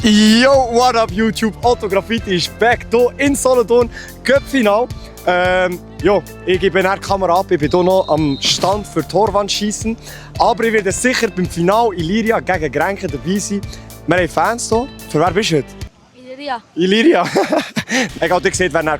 Yo, what up YouTube? Otto Graffiti ist back hier in Solothurn, Cup-Final. Ich gebe die Kamera ab, ich bin hier noch am Stand für Torwandschießen. Aber ich werde sicher beim Final Illyria gegen Grenken dabei sein. Wir haben Fans hier. Für wer bist du heute? Illyria. Illyria? Egal, ihr seht, wer die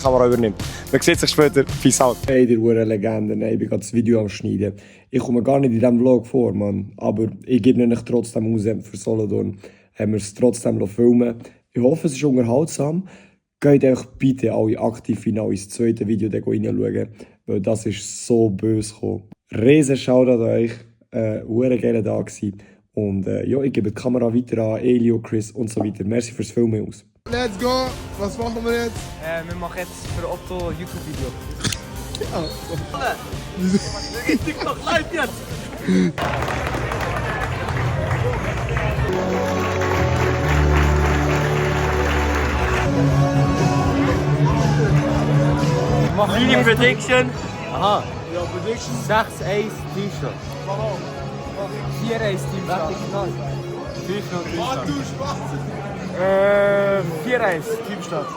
Kamera übernimmt. Man sieht sich später. Peace out. Hey, ihr hure Legende. Ich bin gerade das Video am Schneiden. Ich komme gar nicht in diesem Vlog vor, Mann. Aber ich gebe ihn trotzdem raus für Solothurn. Haben wir es trotzdem filmen. Ich hoffe, es ist unterhaltsam. Geht euch bitte alle aktiv hinein ins zweite Video reinschauen, weil das ist so böse gekommen. Riesen Shoutout an euch. Hure geiler Tag gewesen. Und ich gebe die Kamera weiter an Elio, Chris und so weiter. Merci fürs Filmen aus. Let's go! Was machen wir jetzt? Wir machen jetzt für Otto YouTube-Video. Ja. Ich bin doch live jetzt! Mini Prediction. Aha. Ja, Prediction. 6-1 Teamstadt. 4-1 Teamstadt. 5-0 Du Teamstadt. Spaß! 4-1 Teamstadt.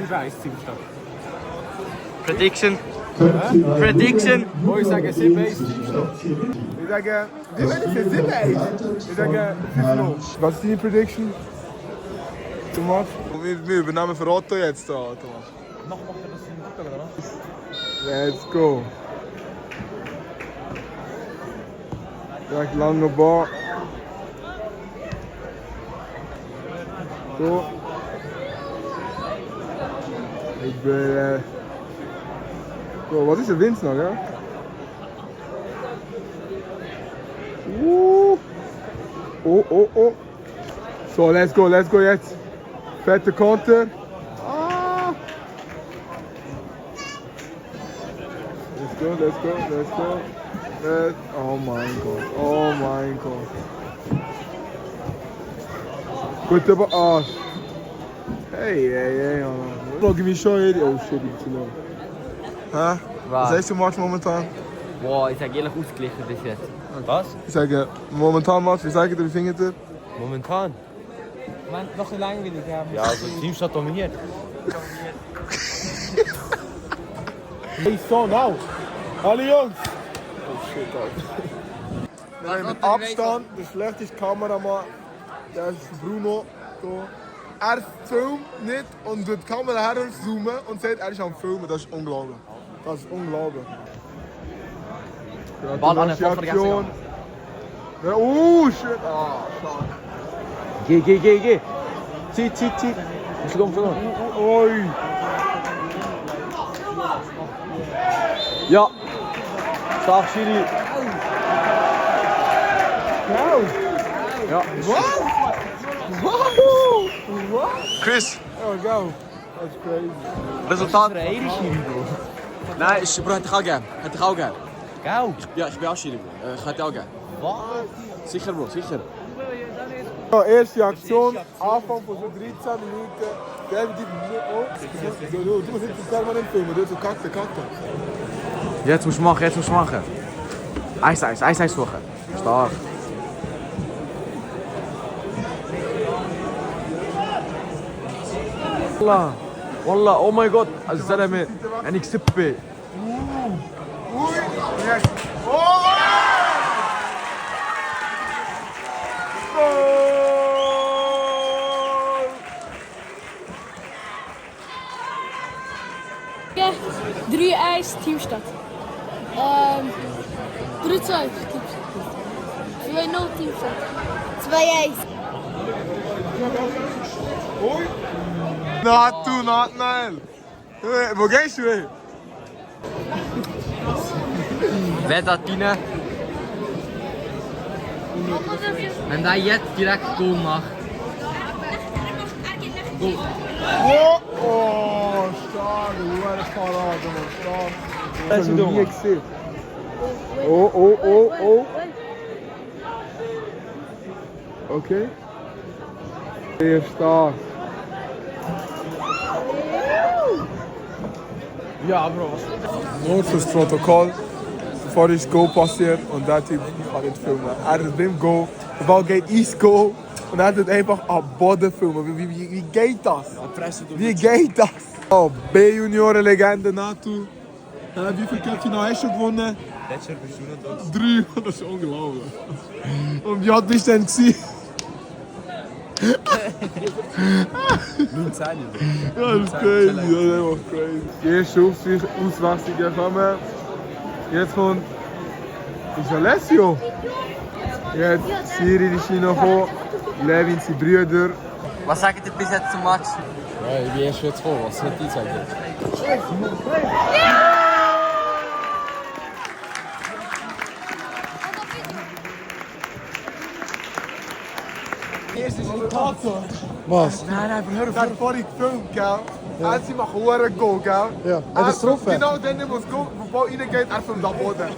7-1 Teamstadt. Prediction. Prediction. Oh, ich sage 7-1 Teamstadt. Ich sage, ich sage 7-1. Ich sage 5-0. Was ist deine Prediction? Thomas? Wir übernehmen für Otto jetzt, Thomas. Noch macht er das in TikTok, oder was? Let's go. Direkt lange Ball. So. Ich bin. So, was ist der Wind noch, ja? Oh, oh, oh. So, let's go jetzt. Fette Konter. Let's go. Oh mein Gott. Gut, aber Arsch. Hey. Bro, gib mir schon hier. Oh shit, ich bin zu low. Hä? Was heißt du Match momentan? Boah, ich sag ehrlich ausgeglichen bis jetzt. Was? Ich sage, momentan Match, wie sagt ihr, wie findet ihr? Momentan? Man, noch ein langweilig, ja. Ja, also Teamstadt dominiert. Hey, so, now. Alle Jungs! Oh shit, Alter. Wir haben mit Abstand der schlechteste Kameramann, der ist Bruno. So. Er filmt nicht und tut die Kamera herzoomen und sagt, er ist am Filmen. Das ist unglaublich. Ja, Ball an der die vergessen. Aktion. Ja, oh shit! Ah, schade. Geh. Zieh. Komm. Oi! Ja. Stark, Schiri. Wow! Ja. What? Chris, Oh, go! That's crazy. Resultat? Der Irisch Schiri, Bro. Nein, Bro, hätte ich auch gern. Gell? Ja, ich bin auch Schiri, Bro. Ich hätte auch gern. Was? Sicher, Bro, sicher. Ja, erste Aktion, Anfang von so 13 Minuten. Der wird die. Du musst jetzt permanent filmen, du hast so Kacke. Jetzt musst du machen. 1-1 suchen. Stark. Wallah, oh mein Gott. الزلمة يعني كسبة. Ja, 3-1 Teamstadt. 3-2 Teamstadt. 2-0 Teamstadt. 2-1. Not Nile. Wo gehst du hin? Wer da rein? Wenn der jetzt direkt Goal macht. Goal. Oh, stark. Du hast Parade, Mann. Stark. Das hast du nie gesehen. Oh. Okay. Sehr stark. Ja, Bro. Nur fürs Protokoll. Bevor das Goal passiert und der Typ kann nicht filmen. Er ist beim Goal. Der Ball geht ins Goal. und er tut einfach am Boden filmen. Wie geht das? Wie geht das? Oh, B-Junioren-Legende Natu. Wie viel Köpfe noch hast du gewonnen? Letztes Jahr bist du noch da. 3, das ist unglaublich. Und wie alt bist du denn gewesen? 19 Jahre. Ja, das ist crazy, das ist einfach crazy. Die erste Auswechslung kommen. Jetzt kommt Alessio. Jetzt Siri ist reingekommen, Levin sind Brüder. Was sagt ihr bis jetzt zum Match? Ja, ich bin erst jetzt gekommen, was hätte ich sagen? Eerst is een Tato. Was? Nein, hör auf. Das hat vorhin gefilmt, gell? Ja. Sie machen einen Goal, gell? Ja, hat es getroffen? Genau, dann muss Goal, bevor reingeht, er filmt am Boden.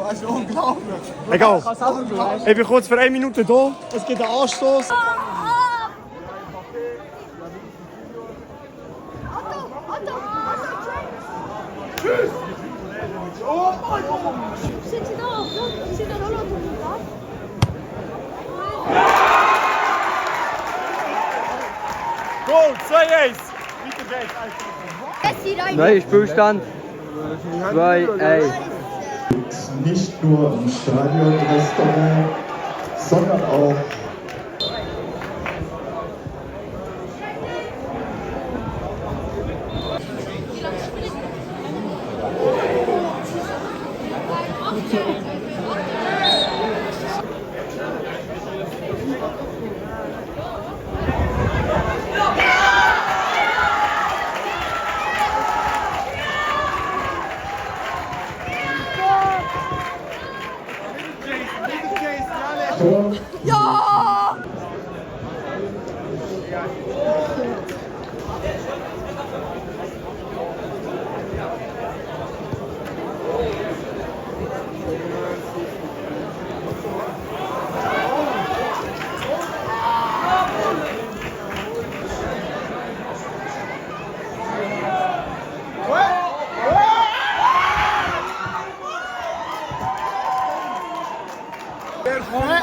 Das ist unglaublich. Egal. Ich bin kurz für 1 Minute da. Es gibt einen Anstoß. Zit je nou? Zit er Holland op de plaats? Goal, 2-1. Neuer Spielstand 2-1. Nicht nur im Stadion-Restaurant, sondern auch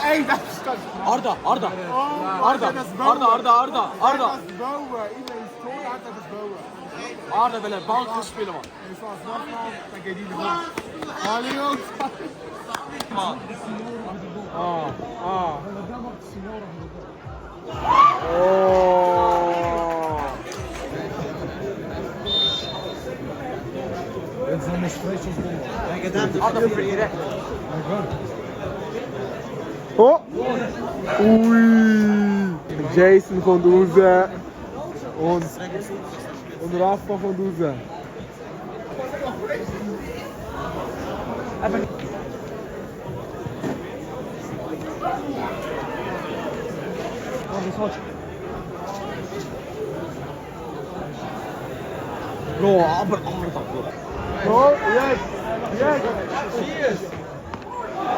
Hey, das ist das. Arda. Das ist bouwen. Iedereen is door, hij gaat het bouwen. Arda wil een bal gaan spelen, man. En zoals nogmaals, dan gaat hij ervan. Hallo jongens. Man. Arda voor je recht. Oh! Ui! Jason kommt raus und Rafa kommt raus. Bro, aber Arda, bro. Oh, yes! Yes!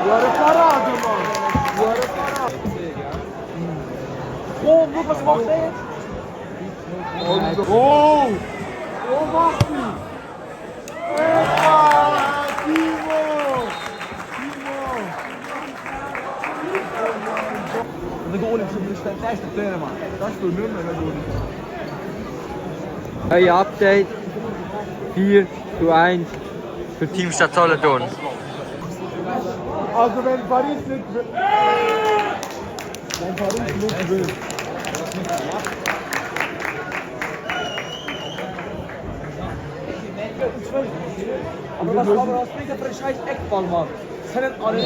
You are a parade, man! You are a parade! Oh, look wat ze wacht heeft. Oh! Oh, wacht nu! Epa! Timo! De goal is de lijst op trainen, man. Dat is de nummer, dat doe ik. Euer Update 4:1 für Team Stadt Solothurn. Also wenn Paris nicht will. Wenn Paris nicht will. Aber was bringt der für ein scheiß Eckball, man? Das sind alle.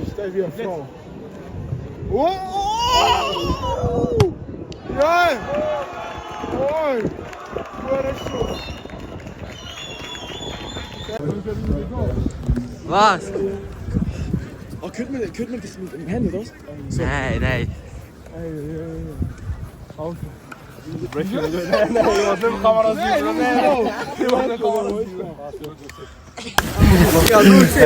Ich stell wie eine Frau. Oh! Ja! Oh! Was? Oh, könnte man das mit dem Handy, oder? Nein. Also,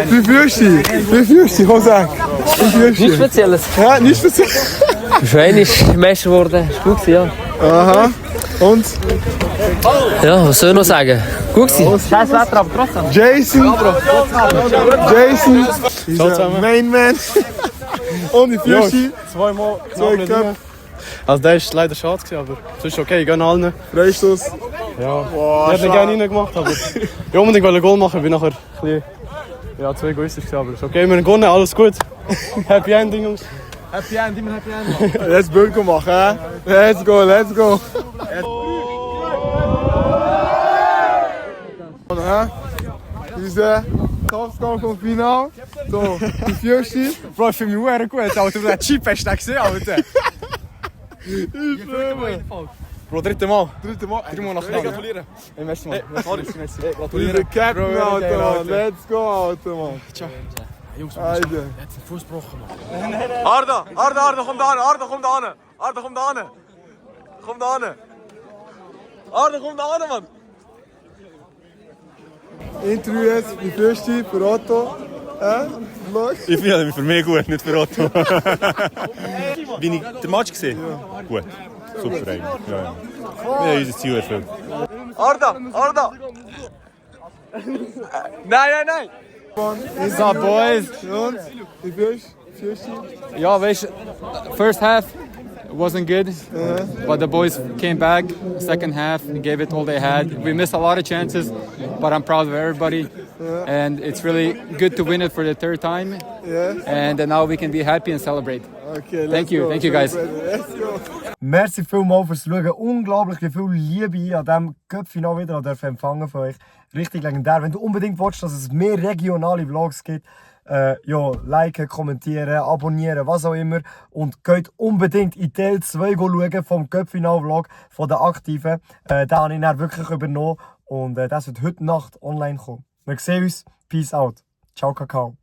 Wie fühlst du dich? Wie fühlst du dich? Komm, sag. Wie fühlst du dich? Spezielles. Ja, nicht speziell. Schwein ist Meister geworden. Ist gut gewesen, ja. Aha. Und? Ja, was soll ich noch sagen? Gut gewesen. Scheiß Wetter, aber trotzdem. Jason. Jason. Dieser Main Man. Und wie fühlst du dich? Zweimal Zwei Köpfe. Also der ist leider schade gewesen, aber es ist okay, ich gönne allen. Freistoß. Ja, Boah, ich hätte gerne reingemacht, aber ich unbedingt ein Goal machen, bin nachher ein bisschen, ja, zu egoistisch gewesen, aber ist okay, wir haben gewonnen, alles gut. Happy Ending, Jungs. Happy End, immer Happy End. Let's Bunker machen, hä? Let's go, let's go. Hä? Diese Topscore vom Final. So, wie fühlst du dich? Bro, ich fühle mich sehr gut, Alter, der Chip hast du den gesehen, Alter. Ich freue mich. Bro, dritte Mal. Dritte Mal. Dreimal nacheinander. Gratulieren. Hey, merci, Mann. Dieser Gratulieren. Captain, Bro, Alter, Mann. Alter. Let's go, Alter, Mann. Ciao. Jungs, Alter. er hat den Fuß gebrochen, Mann. Arda, komm da an. Arda, komm da an. Arda, komm da an. Komm da an. Arda, komm da an, Mann. Interview jetzt, wie fühlst du dich für Otto? Hä? Vlog? Ich fühle mich für mich gut, nicht für Otto. Bin ich den Match gesehen? Ja. Gut. Super eigentlich. Ja, ja. Wir haben unser Ziel erfüllt. Arda. Nein. What's up, boys? Und? Wie fühlst du dich? Ja, weißt, first half wasn't good, but the boys came back. Second half, gave it all they had. We missed a lot of chances, but I'm proud of everybody. And it's really good to win it for the third time. Yeah. And now we can be happy and celebrate. Okay, Thank you guys. Let's go. Merci vielmals fürs Schauen. Unglaublich, wie viel Liebe ich an diesem Cup-Final wieder empfangen von euch. Richtig legendär. Wenn du unbedingt willst, dass es mehr regionale Vlogs gibt, ja, liken, kommentieren, abonnieren, was auch immer. Und geht unbedingt in Teil 2 schauen vom Cup-Final-Vlog von den Aktiven. Den habe ich dann wirklich übernommen und das wird heute Nacht online kommen. Wir sehen uns. Peace out. Ciao, Kakao.